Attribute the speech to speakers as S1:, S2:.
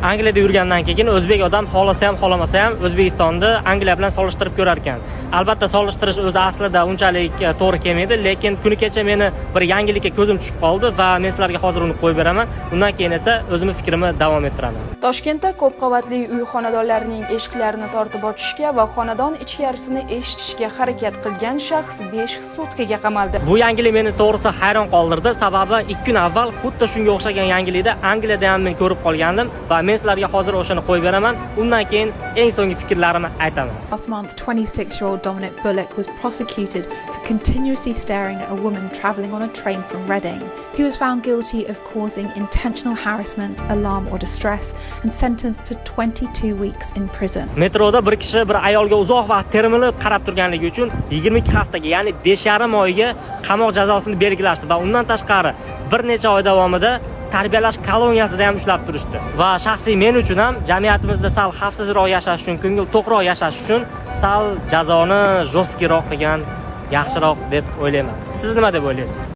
S1: Angliyada yurgandan keyin o'zbek odam xohlasa ham, xohlamasa ham O'zbekistonni Angliya bilan solishtirib ko'rar ekan. Albatta, solishtirish o'zi aslida unchalik to'g'ri kelmaydi, lekin kuni kecha meni bir yangilikka ko'zim tushib qoldi va men sizlarga hozir uni qo'yib beraman. Undan keyin esa o'zimni fikrimni davom ettiraman.
S2: Toshkentda ko'p qavatli uy xonadonlarining eshiklarini tortib ochishga va xonadon ichkarisini eshitishga harakat qilgan shaxs 5 sutkaga qamaldi.
S1: Bu yangilik meni, to'g'risi, hayron qoldirdi. Sababi 2 kun avval xuddi shunga o'xshagan yangilikni Angliyada ham men ko'rib qolgandim va men sizlarga hozir o'shani qo'yib beraman. Undan keyin eng so'nggi fikrlarimni aytaman.
S3: Last month, 26-year-old Dominic Bullock was prosecuted for continuously staring at a woman travelling on a train from Reading. He was found guilty of causing intentional harassment, alarm, or distress and sentenced to 22 weeks in prison.
S1: Metroda bir kishi bir ayolga uzoq vaqt termilib qarab turganligi uchun 22 haftaga, ya'ni 5,5 oyga qamoq jazosini belgilashdi va undan tashqari bir necha oy davomida tarbiyalash koloniyasida ham ushlab turishdi. Va shaxsiy men uchun ham jamiyatimizda sal xavfsizroq yashash uchun, ko'ngil to'qroq yashash uchun sal jazoni жесткий roq qilgan yaxshiroq deb o'ylayman. Siz nima deb o'ylaysiz?